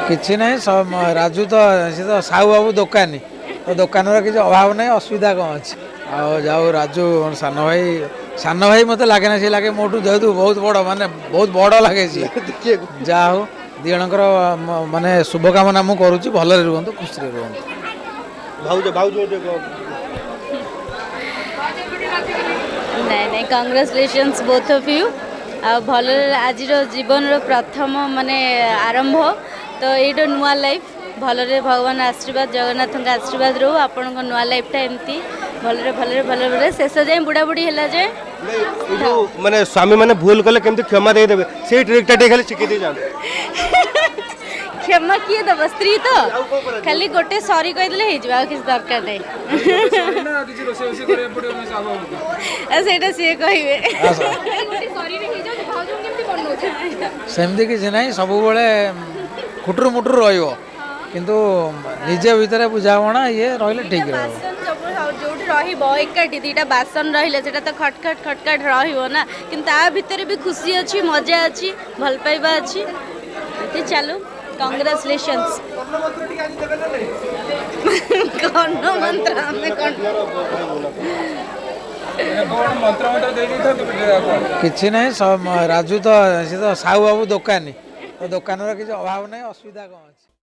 କିଛି ନାହିଁ। ରାଜୁ ତ ସେ ତ ସାହୁ ବାବୁ ଦୋକାନୀ, ତ ଦୋକାନର କିଛି ଅଭାବ ନାହିଁ, ଅସୁବିଧା କ'ଣ ଅଛି? ଆଉ ଯାଉ ରାଜୁ ସାନ ଭାଇ, ସାନ ଭାଇ ମୋତେ ଲାଗେ ନା, ସିଏ ଲାଗେ ମୋଠୁ ଯେହେତୁ ବହୁତ ବଡ଼, ମାନେ ବହୁତ ବଡ଼ ଲାଗେ ସିଏ। ଯାହା ହଉ ଦୁଇ ଜଣଙ୍କର ମାନେ ଶୁଭକାମନା ମୁଁ କରୁଛି, ଭଲରେ ରୁହନ୍ତୁ, ଖୁସିରେ ରୁହନ୍ତୁ। ନାଇଁ ନାଇଁ, କଂଗ୍ରାଚୁଲେସନ୍ସ ବୋଥ୍ ଅଫ୍ you. ଆଉ ଭଲରେ ଆଜିର ଜୀବନର ପ୍ରଥମ ମାନେ ଆରମ୍ଭ ତ ଏଇଟା ନୂଆ ଲାଇଫ୍, ଭଲରେ ଭଗବାନ ଆଶୀର୍ବାଦ, ଜଗନ୍ନାଥଙ୍କ ଆଶୀର୍ବାଦ ରହୁ ଆପଣଙ୍କ ନୂଆ ଲାଇଫ୍ଟା ଏମିତି ଭଲରେ ଭଲରେ ଭଲରେ ଭଲରେ ଶେଷ ଯାଏଁ, ବୁଢ଼ାବୁଢ଼ୀ ହେଲା ଯାଏଁ। ଯୋଉ ମାନେ ସ୍ୱାମୀ ମାନେ ଭୁଲ କଲେ କେମିତି କ୍ଷମା ଦେଇଦେବେ, ସେଇ ଟ୍ରିକ୍ଟା ଟିକେ ଖାଲି ଶିଖେଇ ଦେଇ ଯାଆନ୍ତୁ। କ୍ଷମା କିଏ ଦେବ? ସ୍ତ୍ରୀ ତ ଖାଲି ଗୋଟେ ସରି କହିଦେଲେ ହେଇଯିବ, ଆଉ କିଛି ଦରକାର ନାହିଁ। ସେଇଟା ସିଏ କହିବେ। ସେମିତି କିଛି ନାହିଁ, ସବୁବେଳେ ଖୁଟୁରୁ ମୁଟୁରୁ ରହିବ, କିନ୍ତୁ ନିଜ ଭିତରେ ବୁଝାମଣା ଇଏ ରହିଲେ ଠିକ୍ ରହିବ। ଯୋଉଠି ରହିବ ଏକାଠି ଦୁଇଟା ବାସନ ରହିଲେ ସେଟା ତ ଖଟଖଟ ଖଟଖଟ ରହିବ ନା, କିନ୍ତୁ ତା ଭିତରେ ବି ଖୁସି ଅଛି, ମଜା ଅଛି, ଭଲ ପାଇବା ଅଛି। ଏମିତି ଚାଲୁ। କଂଗ୍ରାଚୁଲେସନ୍ସ। କର୍ଣ୍ଣ ମନ୍ତ୍ର ଆମେ କ'ଣ? କିଛି ନାହିଁ। ରାଜୁ ତ ସେ ତ ସାହୁ ବାବୁ ଦୋକାନୀ, ତ ଦୋକାନର କିଛି ଅଭାବ ନାହିଁ, ଅସୁବିଧା କ'ଣ ଅଛି?